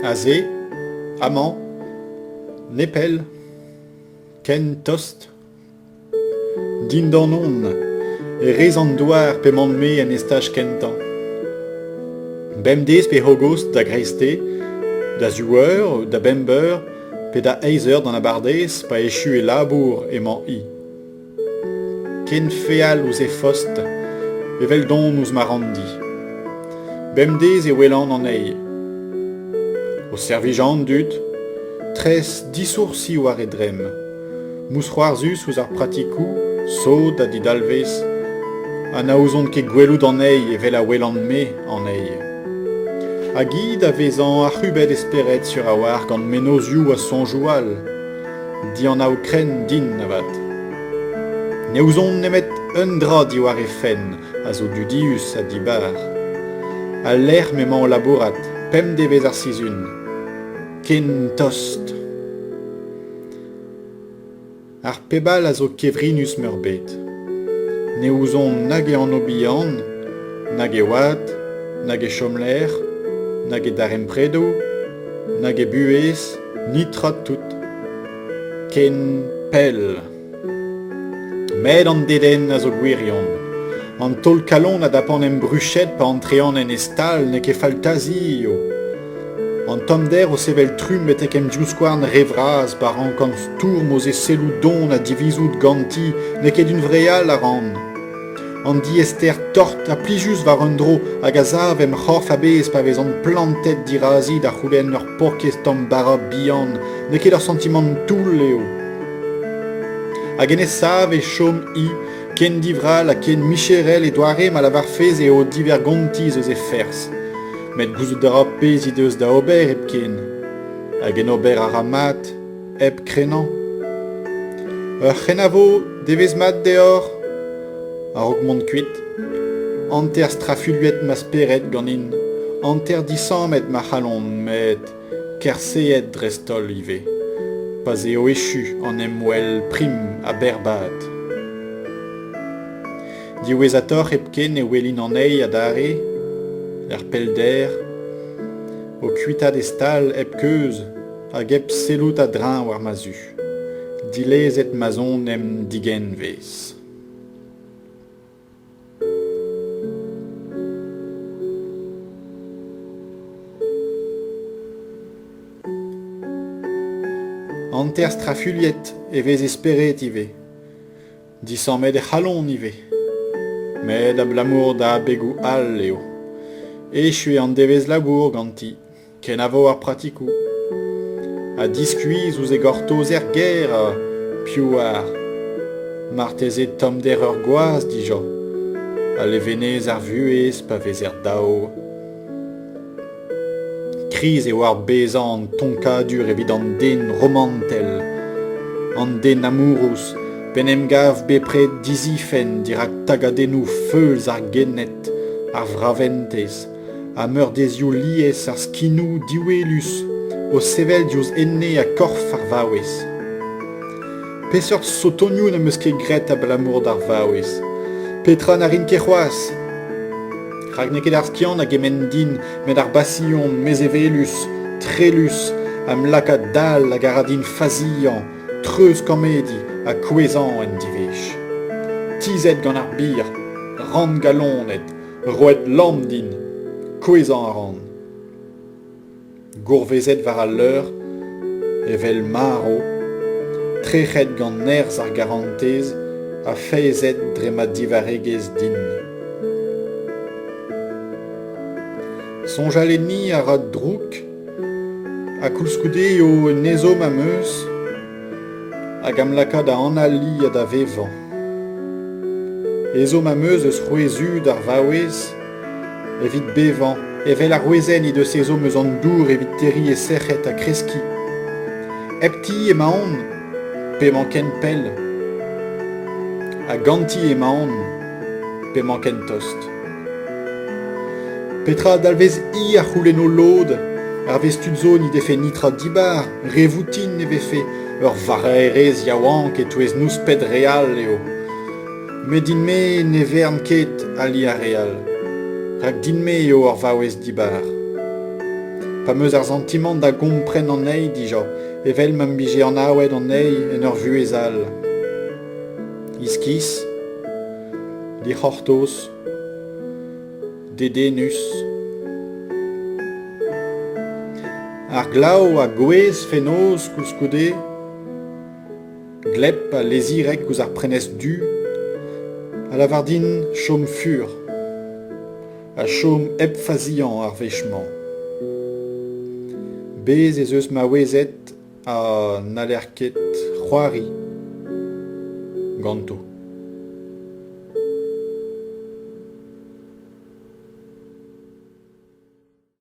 Aze, amañ, nepell, ken tost. Dindan on, e rez an douar p'emaon-me en estaj kentañ. Bemdez pe hogos da greisteiz, da ziv eur, da bemp eur pe da eizh eur d'an abardaez pa echu e labour emañ-hi. Ken feal ouzh he fost eveldon ouzh ma ranndi. Bemdez e welan anezhi. O servijañ an dud, tres disoursi war he dremm. Mousc'hoarzhus ouzh ar pratikoù, sot ha didalvez, ha na ouzon ket gwelout anezhi evel a welan-me anezhi. Hag hi da vezañ ac'hubet e spered sur a-walc'h gant mennozhioù ha soñjoù all, dianav-krenn din avat. Ne ouzon nemet un dra diwar he fenn a zo dudius ha dibar. Al lec'h m'emañ o labourat, pemp devezh ar sizhun, ken tost. Ar peb all a zo kevrinus-meurbet. Ne ouzon nag e anv-bihan, nag e oad, nag e chomlec'h, nag e darempredoù, nag e buhez, netra tout. Ken pell. Met an dedenn a zo gwirion. An taol-kalon a dapan em bruched pa antrean en e stal n'eo ket faltazi eo. An tommder o sevel trumm betek em divskouarn re vras pa rankan stourm ouzh e selloù don ha divizout ganti n'eo ket hunvreal a ran. An diaester tort ha plijus war un dro hag a sav em c'horf a-bezh pa vezan plantet dirazi da c'houlenn ur paourkaezh tamm bara bihan n'eo ket ur santimant toull eo. Hag en e sav e chom-hi ken divrall ha ken micherel e doare ma lavarfez eo divergontiz eus he ferzh. Met gouzout a ra pezh he deus da ober hepken. Hag en ober a ra mat, hep krenañ. Ur c'henavo, devezh mat deoc'h ! A-raok mont kuit, hanter strafuilhet ma spered ganin, hanter disammet ma c'halon, met kerseet dreist-holl ivez, pa'z eo echu an emwel prim ha berrbad. Diwezhatoc'h hepken e welin anezhi adarre, er pellder, o kuitaat e stal hep keuz hag hep sellout a-dreñv war ma zu, dilezet ma'z on em digenvez. Hanter strafuilhet e vez e spered ivez. Disammet e c'halon ivez. Met abalamour da abegoù all eo. Echu eo an devezh labour ganti. Kenavo ar pratikoù. Ha diskuizh ouzh e gortoz er gêr, piv 'oar. Marteze tommder ur gwaz dija. Ha levenez ar vuhez pa vezer dav. Kriz eo ar bezañ an tonkadur evit an den romantel, an den amourous, p'en em gav bepred dizifenn dirak tagadennoù feuls ar gened, ar vraventez, ha meurdezioù lies ar skinoù diwelus o sevel diouzh ene ha korf ar vaouez. Peseurt sotonioù n'em eus ket graet abalamour d'ar vaouez ? Petra na rin ket c'hoazh ? Rak n'eo ket ar skiant a gemenn din, met ar basion mezevellus, trellus, am laka dall hag a ra din faziañ, treuzkammediñ ha kouezhañ en diwezh. Tizhet gant ar bir, ranngalonet, roet lamm din, kouezhañ a ran. Gourvezet war al leur, evel marv, trec'het gant nerzh ar garantez ha faezhet dre ma divarregezh din. Soñjal enni a ra droug ha koulskoude eo un ezhomm am eus hag am laka da analiñ ha da vevañ. Ezhomm am eus eus c'hwezhud ar vaouez Evit bevañ, evel ar wezenn he deus ezhomm eus an dour evit terriñ he sec'hed ha kreskiñ. Hepti emaon, p'emañ ken pell. Ha ganti emaon, p'emañ ken tost. Petra a dalvez hi a c'houlenno lod? Hervez tud zo n'he defe netra dibar, re voutin e vefe, ur varaerez yaouank e-touez nouspet re all eo. Met din-me ne vern ket ali ar re all, rak din-me eo ur vaouez dibar. pa 'm eus ar santimant da gompren anezhi dija, evel ma 'm bije anavet anezhi en ur vuhez all. Iskis, dic'hortoz, dedennus. Ar glav a gouezh fenoz koulskoude. Gleb ha lezirek ouzh ar prenestr du a lavar din chom fur ha chom hep faziañ ar wech-mañ. Bez' ez eus maouezed ha n'haller ket c'hoari ganto.